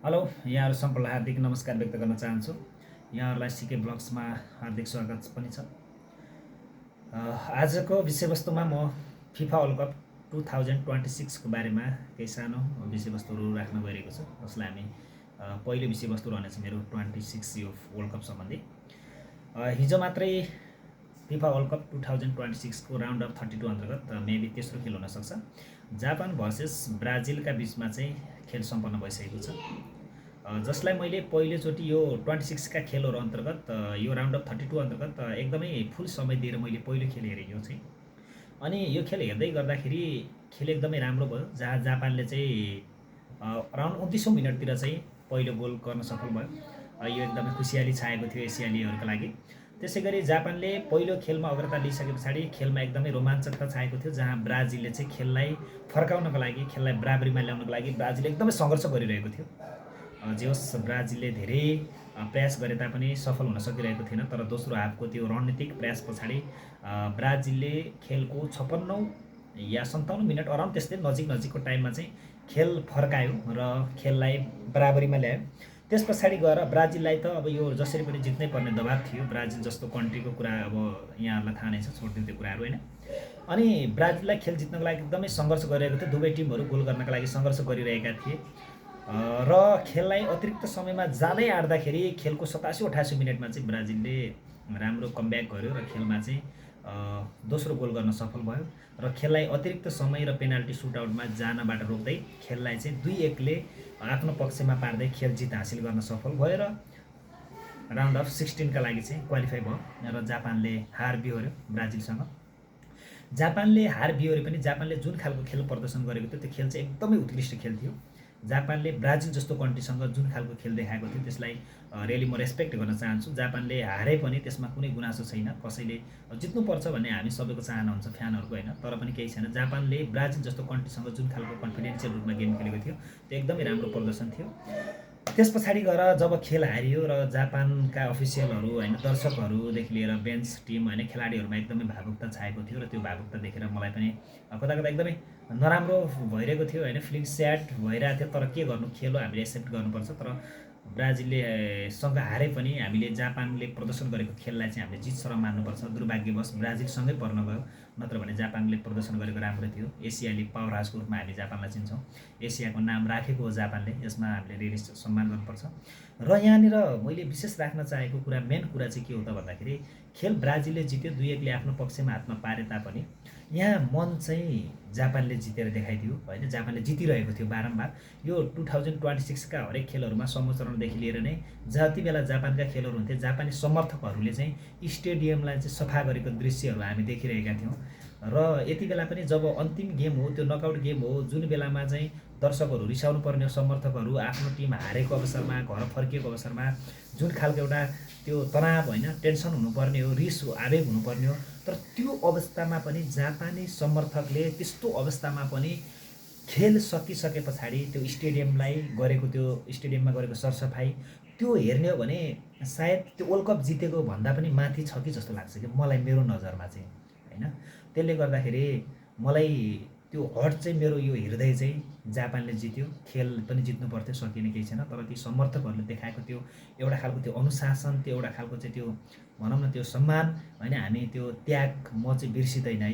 Hello, यहाँहरू सम्पूर्णलाई हार्दिक नमस्कार व्यक्त गर्न चाहन्छु। यहाँहरूलाई सिके ब्लग्समा हार्दिक स्वागत पनि छ। आजको विषयवस्तुमा म फिफा वर्ल्ड कप 2026 को बारेमा केही सानो विषयवस्तुहरू राख्न गइरहेको छु, जसलाई हामी पहिलो विषयवस्तु रहनेछ मेरो 26 यो वर्ल्ड कप सम्बन्धी। हिजो मात्रै फिफा वर्ल्ड कप 2026 को राउन्ड अफ 32 अन्तर्गत मेबी तेस्रो खेल हुनसक्छ, जापान भर्सेस ब्राजिलका बिचमा चाहिँ खेल सम्पन्न भइसकेको छ, जसलाई मैले पहिलोचोटि यो 26 का खेलहरू अन्तर्गत यो राउन्ड अफ 32 अन्तर्गत एकदमै फुल समय दिएर मैले पहिलो खेल हेरेँ यो चाहिँ। अनि यो खेल हेर्दै गर्दाखेरि खेल एकदमै राम्रो भयो, जहाँ जापानले चाहिँ अराउन्ड 29औँ मिनटतिर चाहिँ पहिलो गोल गर्न सफल भयो। यो एकदमै खुसियाली छाएको थियो एसियालीहरूका लागि। त्यसै गरी जापानले पहिलो खेलमा अग्रता लिइसके पछाडि खेलमा एकदमै रोमाञ्चकता छाएको थियो, जहाँ ब्राजिलले चाहिँ खेललाई फर्काउनको लागि, खेललाई बराबरीमा ल्याउनको लागि ब्राजिल एकदमै सङ्घर्ष गरिरहेको थियो। जे होस्, ब्राजिलले धेरै प्रयास गरे तापनि सफल हुन सकिरहेको थिएन, तर दोस्रो हाफको त्यो रणनीतिक प्रयास पछाडि ब्राजिलले खेलको 56औँ या 57औँ मिनट अराउन्ड त्यस्तै नजिकको टाइममा चाहिँ खेल फर्कायो र खेललाई बराबरीमा ल्यायो। त्यस पछाडि गएर ब्राजिललाई त अब यो जसरी पनि जित्नै पर्ने दबाब थियो। ब्राजिल जस्तो कन्ट्रीको कुरा अब यहाँहरूलाई थाहा नै छ, छोडिदिउँ त्यो कुराहरू होइन। अनि ब्राजिललाई खेल जित्नको लागि एकदमै सङ्घर्ष गरिरहेको थियो। दुवै टिमहरू गोल गर्नका लागि सङ्घर्ष गरिरहेका थिए र खेललाई अतिरिक्त समयमा जाँदै आड्दाखेरि खेलको 87-88 मिनटमा चाहिँ ब्राजिलले राम्रो कमब्याक गर्यो र खेलमा चाहिँ दोस्रो गोल गर्न सफल भयो र खेललाई अतिरिक्त समय र पेनाल्टी सुटआउटमा जानबाट रोक्दै खेललाई चाहिँ 2-1 ले आफ्नो पक्षमा पार्दै खेल जित हासिल गर्न सफल भयो र राउन्ड अफ 16 का लागि चाहिँ क्वालिफाई भयो र जापानले हार बिहोर्यो ब्राजिलसँग। जापानले हार बिहोरे पनि जापानले जुन खालको खेल प्रदर्शन गरेको थियो त्यो खेल चाहिँ एकदमै उत्कृष्ट खेल थियो। जापानले ब्राजिल जस्तो कन्ट्रीसँग जुन खालको खेल देखाएको थियो त्यसलाई रियली म रेस्पेक्ट गर्न चाहन्छु। जापानले हारे पनि त्यसमा कुनै गुनासो छैन, कसैले जित्नुपर्छ भन्ने हामी सबैको चाहना हुन्छ फ्यानहरूको होइन, तर पनि केही छैन। जापानले ब्राजिल जस्तो कन्ट्रीसँग जुन खालको कन्फिडेन्सियल रूपमा गेम खेलेको थियो त्यो एकदमै राम्रो प्रदर्शन थियो। त्यस पछाडि गएर जब खेल हारियो र जापानका अफिसियलहरू होइन, दर्शकहरूदेखि लिएर बेन्च टिम होइन, खेलाडीहरूमा एकदमै भावुकता छाएको थियो र त्यो भावुकता देखेर मलाई पनि कता कता एकदमै नराम्रो भइरहेको थियो होइन, फिलिङ स्याड भइरहेको थियो। तर के गर्नु, खेल हो, हामीले एक्सेप्ट गर्नुपर्छ। तर ब्राजिलले सँग हारे पनि हामीले जापानले प्रदर्शन गरेको खेललाई चाहिँ हामीले जित सरह मान्नुपर्छ। दुर्भाग्यवश ब्राजिलसँगै पर्न गयो, नत्र भने जापानले प्रदर्शन गरेको राम्रो थियो। एसियाली पावर हाउसको रूपमा हामी जापानलाई चिन्छौँ, एसियाको नाम राखेको हो जापानले, यसमा हामीले रियली सम्मान गर्नुपर्छ। र यहाँनिर मैले विशेष राख्न चाहेको कुरा, मेन कुरा चाहिँ के हो त भन्दाखेरि खेल ब्राजिलले जित्यो, 2-1 ले आफ्नो पक्षमा हातमा पारे तापनि यहाँ मन चाहिँ जापानले जितेर देखाइदियो होइन। जापानले जितिरहेको थियो बारम्बार। यो 2026 का हरेक खेलहरूमा समोचरणदेखि लिएर नै जति बेला जापानका खेलहरू हुन्थे, जापानी समर्थकहरूले चाहिँ स्टेडियमलाई चाहिँ सफा गरेको दृश्यहरू हामी देखिरहेका थियौँ। र यति बेला पनि जब अन्तिम गेम हो, त्यो नकआउट गेम हो, जुन बेलामा चाहिँ दर्शकहरू रिसाउनु पर्ने, समर्थकहरू आफ्नो टिम हारेको अवसरमा, घर फर्किएको अवसरमा जुन खालको एउटा त्यो तनाव होइन, टेन्सन हुनुपर्ने हो, रिस हो, आवेग हुनुपर्ने हो, तर त्यो अवस्थामा पनि जापानी समर्थकले त्यस्तो अवस्थामा पनि खेल सकिसके पछाडि त्यो स्टेडियममा गरेको सरसफाइ त्यो हेर्ने हो भने सायद त्यो वर्ल्ड कप जितेको भन्दा पनि माथि छ कि जस्तो लाग्छ कि मलाई, मेरो नजरमा चाहिँ होइन। त्यसले गर्दाखेरि मलाई त्यो हर्ट चाहिँ, मेरो यो हृदय चाहिँ जापानले जित्यो, खेल पनि जित्नु पर्थ्यो, सकिने केही छैन। तर ती समर्थकहरूले देखाएको त्यो एउटा खालको त्यो अनुशासन, त्यो एउटा खालको चाहिँ त्यो भनौँ न त्यो सम्मान होइन, हामी त्यो त्याग म चाहिँ बिर्सिँदैन है।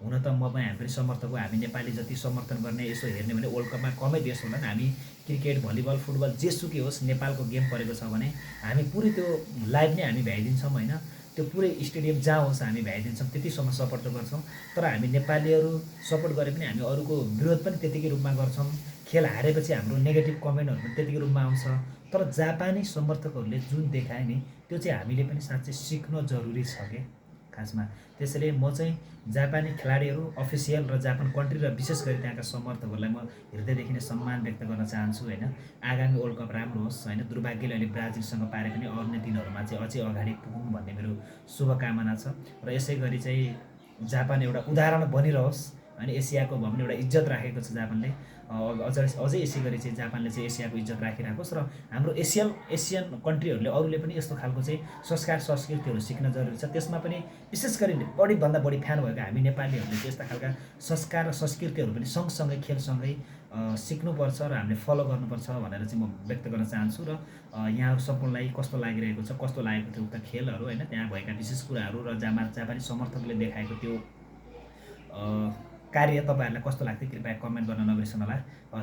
हुन त म पनि हामी पनि समर्थक हो, हामी नेपाली जति समर्थन गर्ने यसो हेर्ने भने वर्ल्ड कपमा कमै देश होला नि। हामी क्रिकेट, भलिबल, फुटबल जेसुकै होस्, नेपालको गेम परेको छ भने हामी पुरै त्यो लाइभ नै हामी भ्याइदिन्छौँ होइन। त्यो पुरै स्टेडियम जहाँ होस् हामी भ्याइदिन्छौँ, त्यतिसम्म सपोर्ट गर्छौँ। तर हामी नेपालीहरू सपोर्ट गरे पनि हामी अरूको विरोध पनि त्यतिकै रूपमा गर्छौँ। खेल हारेपछि हाम्रो नेगेटिभ कमेन्टहरू पनि त्यतिकै रूपमा आउँछ। तर जापानी समर्थकहरूले जुन देखाए नि त्यो चाहिँ हामीले पनि साँच्चै सिक्न जरुरी छ क्या खासमा। त्यसैले म चाहिँ जापानी खेलाडीहरू, अफिसियल र जापान कन्ट्री र विशेष गरी त्यहाँका समर्थकहरूलाई म हृदयदेखि नै सम्मान व्यक्त गर्न चाहन्छु होइन। आगामी वर्ल्ड कप राम्रो होस् होइन। दुर्भाग्यले अहिले ब्राजिलसँग पारे पनि अन्य दिनहरूमा चाहिँ अझै अगाडि पुगौँ भन्ने मेरो शुभकामना छ। र यसै गरी चाहिँ जापान एउटा उदाहरण बनिरहोस् होइन। एसियाको भए पनि एउटा इज्जत राखेको छ जापानले, अझै यसै गरी चाहिँ जापानले चाहिँ एसियाको इज्जत राखिराखोस् र हाम्रो एसियन कन्ट्रीहरूले अरूले पनि यस्तो खालको चाहिँ संस्कार संस्कृतिहरू सिक्न जरुरी छ। त्यसमा पनि विशेष गरी बढीभन्दा बढी फ्यान भएको हामी नेपालीहरूले चाहिँ यस्ता खालका संस्कार र संस्कृतिहरू पनि सँगसँगै खेलसँगै सिक्नुपर्छ र हामीले फलो गर्नुपर्छ भनेर चाहिँ म व्यक्त गर्न चाहन्छु। र यहाँहरू सम्पूर्णलाई कस्तो लागिरहेको छ, कस्तो लागेको थियो उक्त खेलहरू होइन, त्यहाँ भएका विशेष कुराहरू र जापानी समर्थकले देखाएको त्यो कार्य तपाईँहरूलाई कस्तो लाग्थ्यो कृपया कमेन्ट गर्न नबिर्सनुहोला।